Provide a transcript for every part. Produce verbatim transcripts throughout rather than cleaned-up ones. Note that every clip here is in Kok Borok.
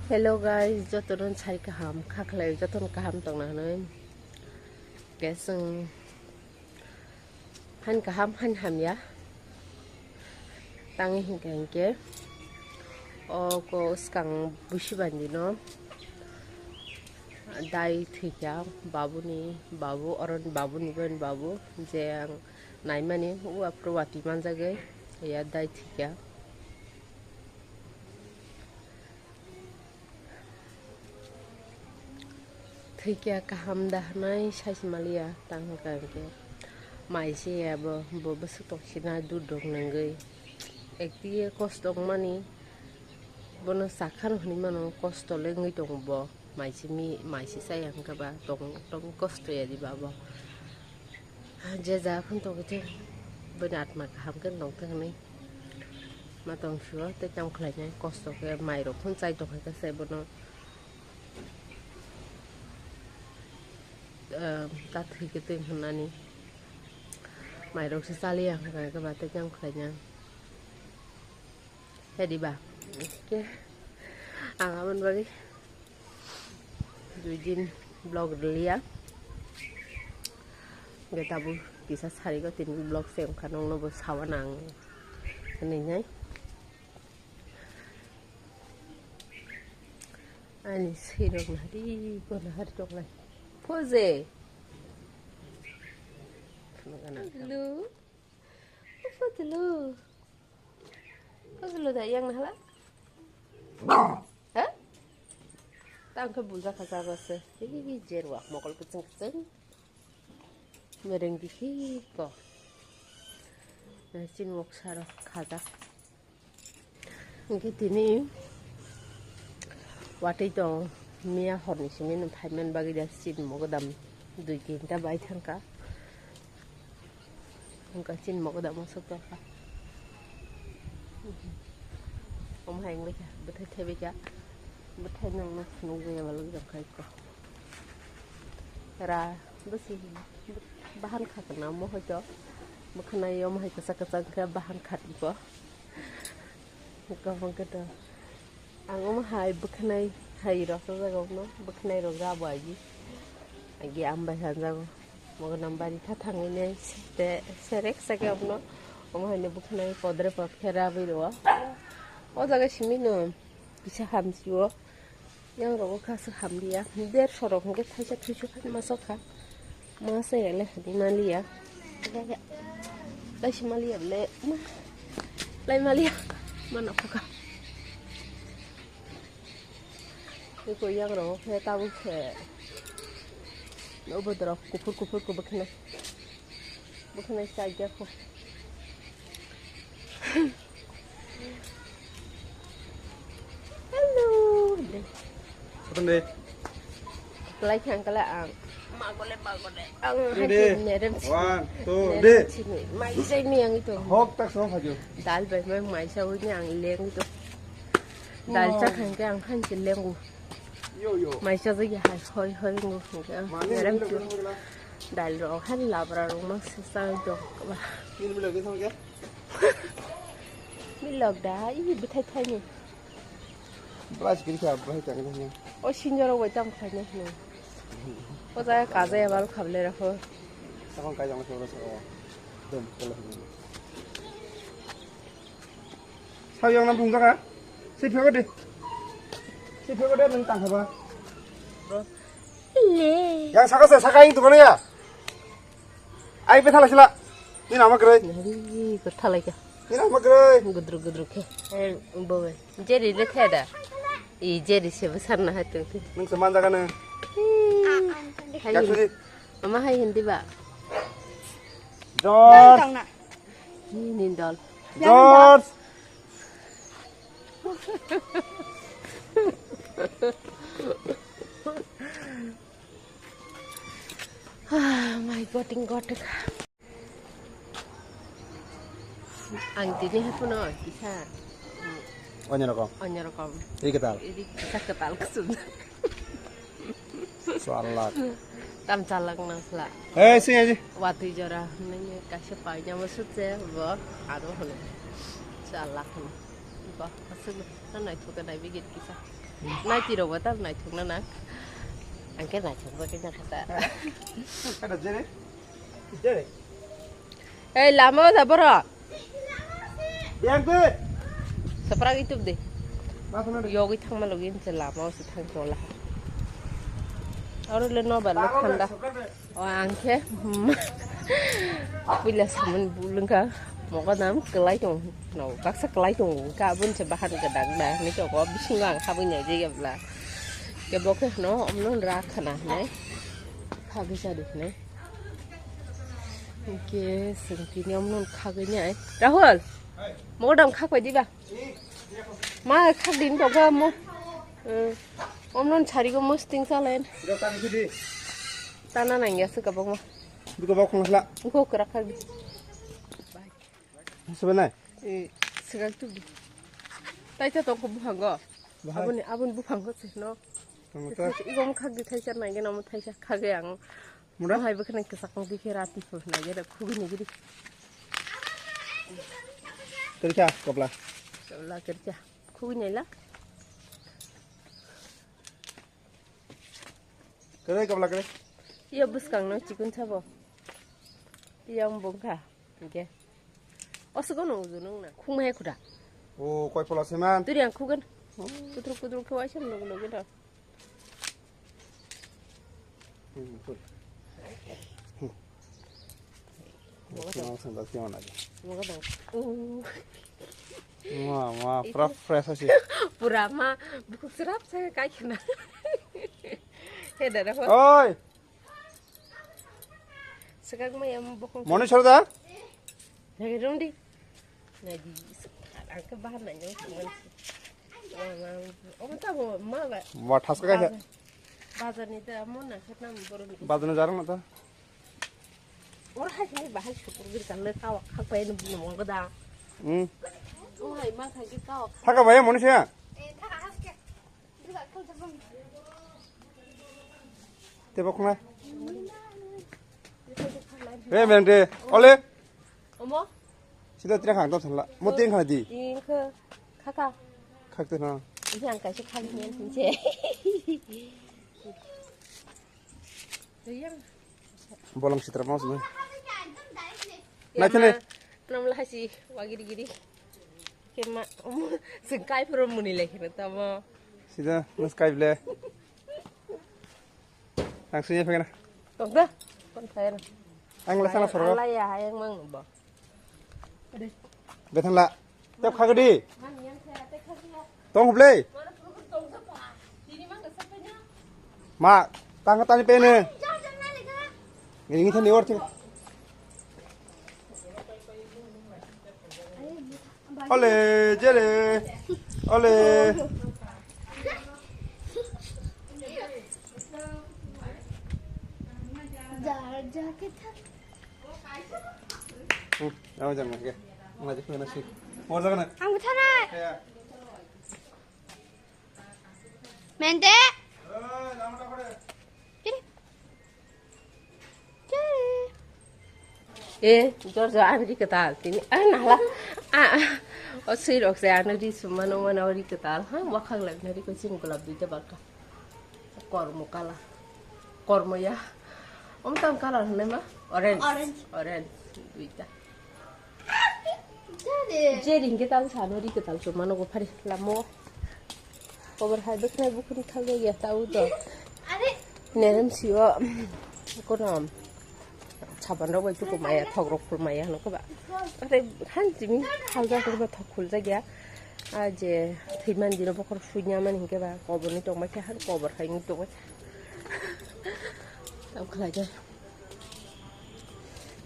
Hello guys, jotono sai kaham, kha khlai jotono kaham tongna hwnwi. Guys, ang han kaham, han hamya. Tangwi hinkha hinkhe o ko swkang busi bandino dai thwikha babuni, babu, oroni babuni, boni babu, je ang naimani o aphuru watwi manjagwi ya dai thwikha. Thwikha kaham da hwnwi saisi maliya, tang hwnkha hinkhe mai se ya bo, bo bwswk tong sina dudh rok nungwi. Ekdiye kosto wngmani, bono sakhano hwnwi mano, kosto le wngwi tongo bo. Mai se mi, mai se chaya hwnkhe ba tong, tong kosto ya di ba bo. Je ja phano tongwi thung, bini atma kaham khe tongthung hinwi ma tong sio, tei tamo khlainai kosto khe mairok phano chai tong kha khe se bono, ah, ta thwi khe twi hwnani mairok se chaliya hwnkha khe ba tei tamo khlainai. He diba? Ke ang aboni bagwi dui din vlog rwliya. Ge tabuk kisa sarigo tini vlog se wngkha, nongno bo sawana ang hwnwi nai. Ani sirok nahari ko nahari tonglai. Poje. Hello. Hello. Kosolo da yang nahala? Ha? Tang khe bulja kha jago se. Hi, hi, hi, jer wak mokol kecheng kecheng. Mereng di hi ko. Na chin wok saro khajak. Hingke tini watwi tong miya horni simi no phaiman bagwi da chin mogodam dui kinta bai thangka. Hingke chin mogodam aswk tongkha. Omo hai wngbaikha, bwthai thaibaikha, bwthai nangno phunukjaya balwk tongkha ikko. Ra bwswi bahan kha kana omo hoito, bwkhwnai omo hai kwchak kwchak wngkha bahan kha tipo. Gabang khe to. Ang omo hai bwkhanai hai rok jaga no bwkhanai rok ja bo agi. Agi am bai sanjago. Mogo nang bari tha thangwi nai te serek sake omo no. Omo hai no bwkhanai podre pod khe rabwi rwo. O jaga simi no kisa hamsio. Yang rogo kha se hamliya. Derso rok hwnkhe thaisa thuisu kha masa kha. Masa ya le hadi maliya. Lai si maliya le. Lai maliya. Mana khuka. Iko yang rogo khe tabuk khe. Obo dorok kuphur kuphur kubuk khna. Bwkhanai chajak kho. Hello. Koton de. Kelai khe ang kala ang. Magole, magole. Ang Ready? Hanchi nerem chi. One, two, Nerem three. Chi ni. Mai sai ni ang ito. Hok tak so khajo. Dal bai mai mai sa wi ni ang leng ito. Dal cha khang ke ang hanchi lengu. Yo, yo. Mai cha jagi hai hoi hoi ngo hingke. Mane Nerem ni chu. Lo gela. Dal rok han labra rok mak se sa dok ba. Ni ni lo gela ke. Ni lok da, i bithai thai ni. Blas giri kha, blas tang ni. O sinjoro wai tam khai ni. O ja ka ja ya bal khable ra ho. Sakon kai jang se ro sa. Dom, kolo. Sao yang nam bung jaga. Si phego de. Si phego de nang tang khaba. Le. Yang saka se saka ing tukana ya. Ai bethala sila. Ni nama kere. Yari ko thalai ka. Ni nama kere. Gudru gudru ke. Eh, bobe. Jeri le theda. I jeri se besar na hatu. Nang seman jaga ne. Hai. Yang sudi. Mama hai hindi ba. Jor. Nang tang na. Ni nindol. George! Ah, my God, God. Ang tini hai puno kisa. Onyo rokom. Onyo rokom. Ri ketal. Ri kisa ketal kusum. Salak. Tam chalak nang sla. Eh, sing aja. Watui jora nang kaisa paina mo sutse bo aro hone. Chalak hone. Bo asuk na nai thuka nai bigit kisa. Naiti rok bo tam naithok na nang. Angke naithok ba khe na kha ta. Kada jere? Jere. Ei, lama o da borok. Yang tu. Saprak itu de. Mas mana de? Yogi thang ma logi se lama o se thang chola. Aro le no ba le thanda. O ang khe puila samani bulung kha mogo dam kwlai tong no kaksa kwlai tong kha aboni se bahan kwdang da ni to ko bisingo ang habwi nai jai bla ke bo khe no omno ra khana ne khagwi sa de ne ke sengkini omno khagwi nai Rahul mogo dam khak pai di ba. Ma khak din to ga mo. Eh, omnon sari go musting salen. Iro tani kudi. Tana nang ya se gabang ma. Biko bak khong sla. Go kra khak di. Sebe nai. Eh, segal tu di. Tai ta tong ko buhang go. Bahai. Aboni abon buhang go se no. Tong ta. Igom khak di thaisa nang ge no mo thaisa khak ge ang. Mura? Hai bwkhwnai kwchak wng di khe rati phuru nai gede khugui ni gidi. Kiri kha kapla. Kapla kiri kha. Khugui nai la. Kiri kapla kiri. Iya bwskang no chikun sabo. Iya wng bwng kha. Hingke. Osugo no uju nung na. Khung mai khuda. O koi pola seman. Turi ang khugan. Kudruk kudruk khe waisa logo logo da. Hmm, cool. Hmm. Moga dang. Moga dang. Uh. Ma, ma, pura fresh asi. Pura ma, bukuk serap saya kai kena. He dada ho. Oi. Sekarang mah yang bukuk. Moni sir da? Lagi dong di. Lagi. Angke bahan nanya. Omo ta bo ma ba. Wa thaska kaisa. Bazar ni ta mo na khat nam borom. Bazar ni jarang na ta. Or hai ni bahai sukur gir kan le kawa khak pai ni mo gada. Hmm. O hai ma khai gir kawa. Thaka bai moni se. Tebo khna. He mende. Ole. Omo. Sida tira khang to thanla. Mo tin khna di. Tin kha. Khaka. Khak te na. Ini ang kaisa khali nyen tinche. Yang. Bolong sitra mas na. Naithane. Nam lahasi wagiri giri. Kema, um, sengkai pura muni lagi na tamo. Sida, mas kai ble. Ang sini apa kena? Tong dah, kon kaya na. Ang lasana soro. Ala ya, yang mang ba. Betan la. Tep khagdi. Tong hublei. Ma, tang tani pene. Ini thani or thik. Ole, jere. Ole. Hmm, lama jang na, ke. Lama jang na, si. Mor jaga na. Ang buthanai. Ya. Mente. Eh, lama tak ada. Kiri. Kiri. Eh, jor jor, ano ri kwtal. Tini, ah, nahla. Ah, ah. O sui rok se, ano ri sumano, mano ri kwtal. Ha, wakhang lagna ri ko chin gulab duita baka. Kormo kala. Kormo ya. Om tam kala hwnwi ma? Orange. Orange. Orange. Duita. Jeri. Jeri hingke tal sano ri kwtal chuma nogo phari lamo. Kobar hai bwkhwnai bukhuni thal ya ta u to. Are. Nerem sio. Kono. Saban rok bai tuku maya, thok rok phul maya hwnwi koba. Ate han jimi thal ja koba thok phul ja gya. A je thwiman dino bokhor suinya man hingke ba kobor ni tongma khe han kobor hai ni tongma. Tam khlai ja.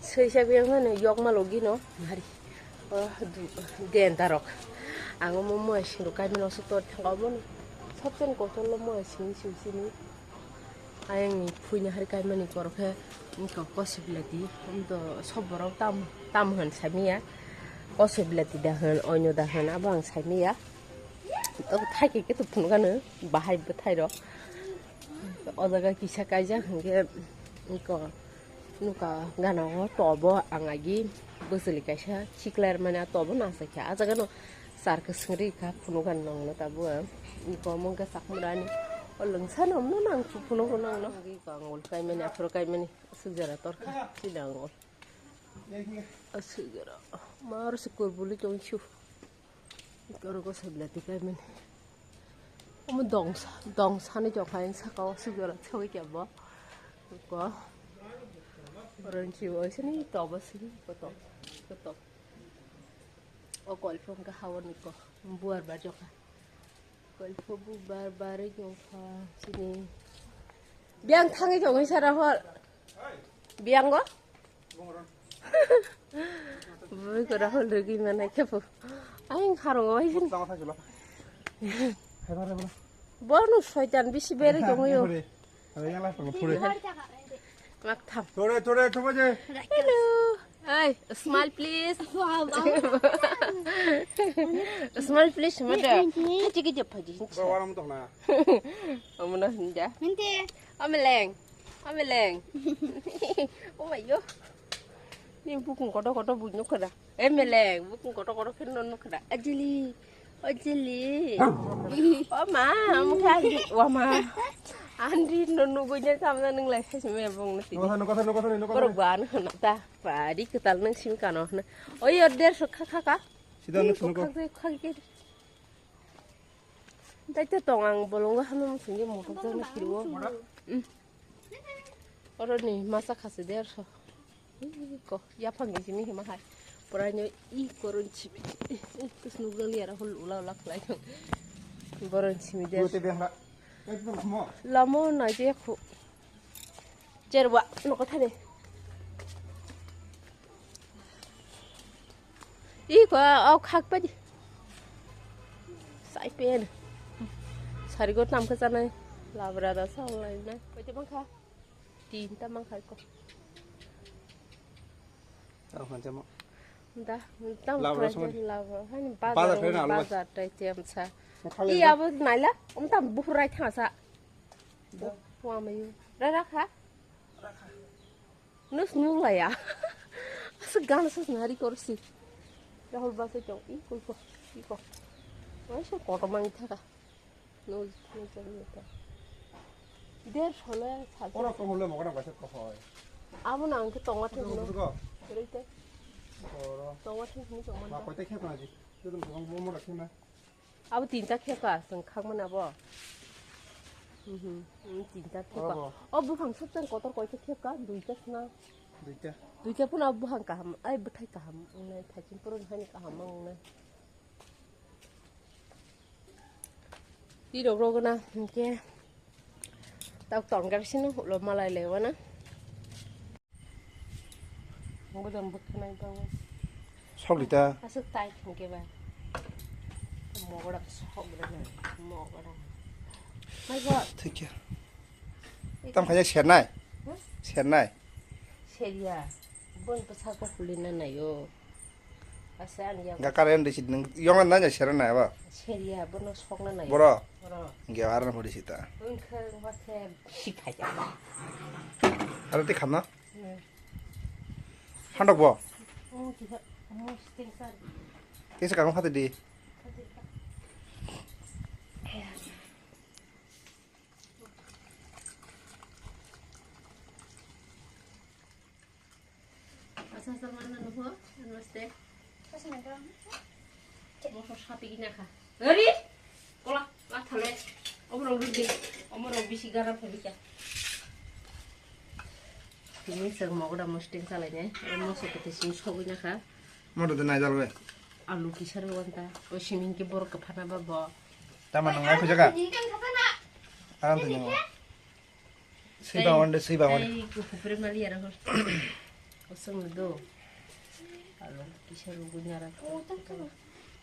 Sui sa biyang mano yok malo gino hari. O du-, den darok. Ang omo mua sing rok kai mano so tor thang omo no. Sabsen kotol lo mua sing sing sini. Ayang ni phuina hari kai mani kor khe wngkha kosoi bilati. Wngkha sob borok tam, tam hwn saimiya. Kosoi bilati da hwn, oino da hwn, abo ang saimiya. Tok thai khe khe to phunukano bahai bwthai rok. O jaga kisa kaijak hwnkhe wngkha nuka gana o tobo ang agi bwchwlwi kaisa sikler mani a tobo nasaikha. A jaga no sar kwswng ri kha phunukano nongno tabuk ang. Ni komong ke sakmurani. O lengsa nomno nang phuphuno ko nangno. Agi ko angol kaimani, aphro kaimani. Asuk jara torkha. Sida angol. Asuk jara. Mar sukur buli tongsu. Koro ko sebla tikai mani. Omo dongsa, dongsa ni jokha yang saka o sugara chogwi kya bo. Ko. Orange wo sini to bo sini ko to. Ko to. O kolpong ka hawa ni ko. Buar ba jokha. Kolpo bu bar bar jokha sini. Biang thangi jokha sara hor. Biang go? Bui kora hol rigi mana khe bo. Aing harong oi hin. Tama thang chula. Hai bar bar. Bonu soitan bisi bere jong yo. Hai yang lah pang pure. Mak tham. Tore tore tore je. Hello. Hey, smile please. Smile please mada. Thank you. Thank you. Ba waram to na. Amuna hinja. Minte. Ameleng. Ameleng. Oh my god. Ni bukung koto koto bu nukha da. Eh, meleng, bukung koto koto khe no nukha da. Ajili. Ajili. O ma, amukha andi. Wa ma. Andi no nugui ne samna nung lai sai me bong na tini. Nukha nukha nukha nukha. Borok ba nukha na ta. Pari kwtal nung sim kano na. Oi order so kha kha ka. Sida nung sunugo. Kha kha kha. Daita tong ang bolongo hano muchungke motok jani kiriwo. Mm. Oro ni masa khasi derso. Ih, ko, yaphang ni simi hima hai. Pura nyo i koron chibi. Ih, tus nugro ni ara hol ula ula khlai. Boron simi derso. Lamo na je khu. Cherwa, noko thani. Iko, au khak padi. Sai pen. Sari go tam khe chanai. Labra da sa lai na. Koite mangkha. Tinta mangkha ko. Tao khan chamo. Da, tam Labra kha samari. Labra. Hani Bazar bazar, khe na alwa. Bazar tai tem sa. Khale I na. Abo naila. Um tam buhur rai thang sa. Bo, wa mayu. Ra ra kha. Nus nung laya. Asa gan asa nari korsi. Rahul basa chong. I koi ko. I ko. Wai sa koto mangi thaka. Nus nus nus ta. Der sole sa. Ora ko mulle mogona basa ko hoy. Amo nang ke tonga thung no. Bujo ko. Rite. Oro. Tonga thung ni tonga. Ma ko te khe ko na ji. Tu tum ko mo mo rakhe na. Abo tinta kheka, chwng khakmani abo. Mhm, mm, tinta kheka. Abo. O buphang sukchang kotor koita kheka, duita sna. Duita. Duita phano abo buphang kaham, ai bwthai kaham wngnai, thaiching purun hani kaham wngnai. Tirok rogna, hwnkhe, tak tongkar sino, ulo malai lewana. Bodam bwkhanai bango. Sok di ta. Aswk tai thangke ba. Mogoda sok bwrwknai. Mogoda. Mai bo. Thikya. Tam khaya sernai. Huh? Sernai. Seria. Bon pasa ko kulina nayo. Asa ani ya. Ga karen de sidnung yongan nanya sernai ba. Seria bono sokna nayo. Boro. Boro. Ge aran hori sita. Ungkhe wakhe siphai ya. Arati khamna. Handok bo? Tesa kang phate di. Asa asa mana nuho, namaste. Moso sapi gina kha. Ari, kola, la thale. Omorok rudi, omorok bisi gara phabika. Tini sir mogoda musting salai ne, moso kete sing sogwi na kha. Moto de nai jalwe. Alu kisar wanta, o siming ki borok kaphana ba bo. Tama nang ngai khujaga. Aram tini. Sui ba wande, sui ba wande. Ai, ko hupre mali ara hor. Osong do. Alo, kisa rugu nyara.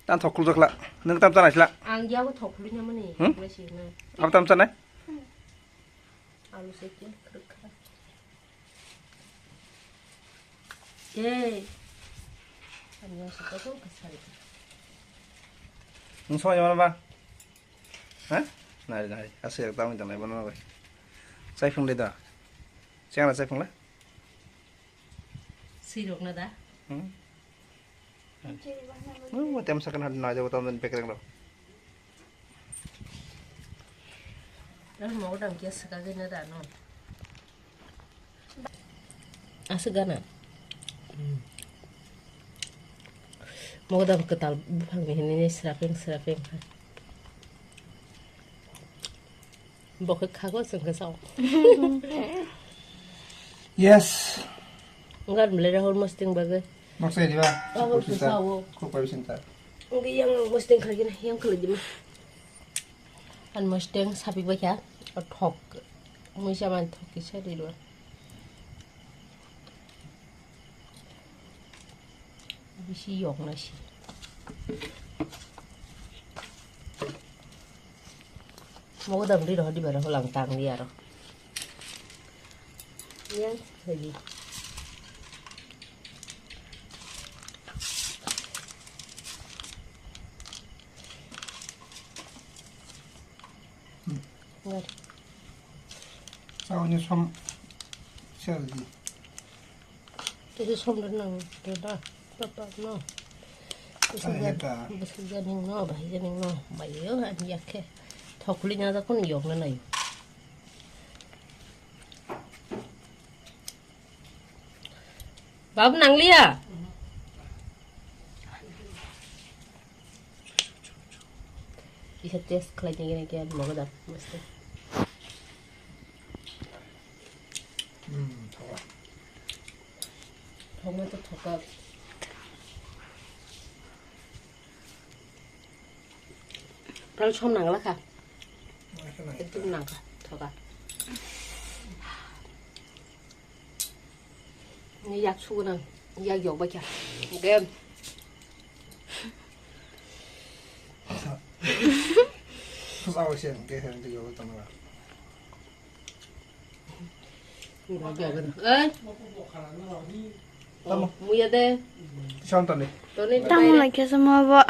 Tan thok khuljakla. Nang tam tanai sila. Ang yago thok khulnya mani. Hmm? Khulai si na. Ab tam tanai? Alo se kin khuruk khara. Ei. Ang yago thok khulai. Nung sama mana ba? Ha? Nari, nari. Aswk tamni tangnai bono bai. Chaiphung le da. Chengra chaiphung le? Sirok na da? Hmm? Nung bo tem sakna nai jabo tamni bekreng rok. Mogodam khe swkagwi no da no. Aswk gana. Mogodam kwtal buphangni hinwi srapeng srapeng hai. Bo khe khago chwng khe sao. Yes. Ngar mle Rahul Mosting bagwi. Noksa diba? Rahul khe sao. Kuk pai sinta. Ngi yang Mosting khlai gina, yang khlai dima. An Mosting sapi bakya, o thok. Muisa man thok kisa di dua. Bisi yok na si. Mogodam di roh di bara holang tang di aro. Yang lagi. Ngar. Sao ni som sel di. Tisi som dan nang, tu da, papa no. Tisi Bahai gan, jeta. Tisi gan ning no, bahai gan ning no, bahai yo, an yak khe. Thokli nya da kun yok na nai. Babu nangliya. Kisa test khlai nai gini khe mogodam masti. Hmm, thoka. Thokma to thoka. Pral som nangla kha. Ekdum nangkha, thoka. Ni yak sugu nang, yak yok bacha. Ge. Sao se, ge, ge, yok tong la. Eh? Tamo. Muya de. Son toni. Toni. Tamo lai khe sama bo.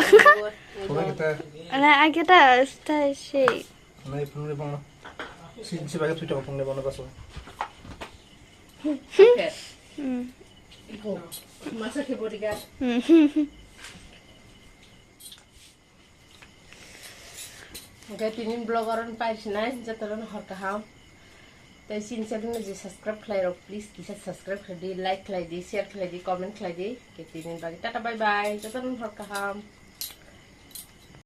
Kore kita. Ala ageta stai shi. Nai phunui bangma. Si, si bagai thui tong phunui bangma baso. Hmm. Masa khe bodyguard. Hmm. Hwnkhe tini vlog oro paisnai jotono hor kaham. Tei chini channel no je subscribe khlai rok, please kisa subscribe khlai di, like khlai di, share khlai di, comment khlai di. Hwnkhe tini bagwi tata bye bye, jotono hor kaham.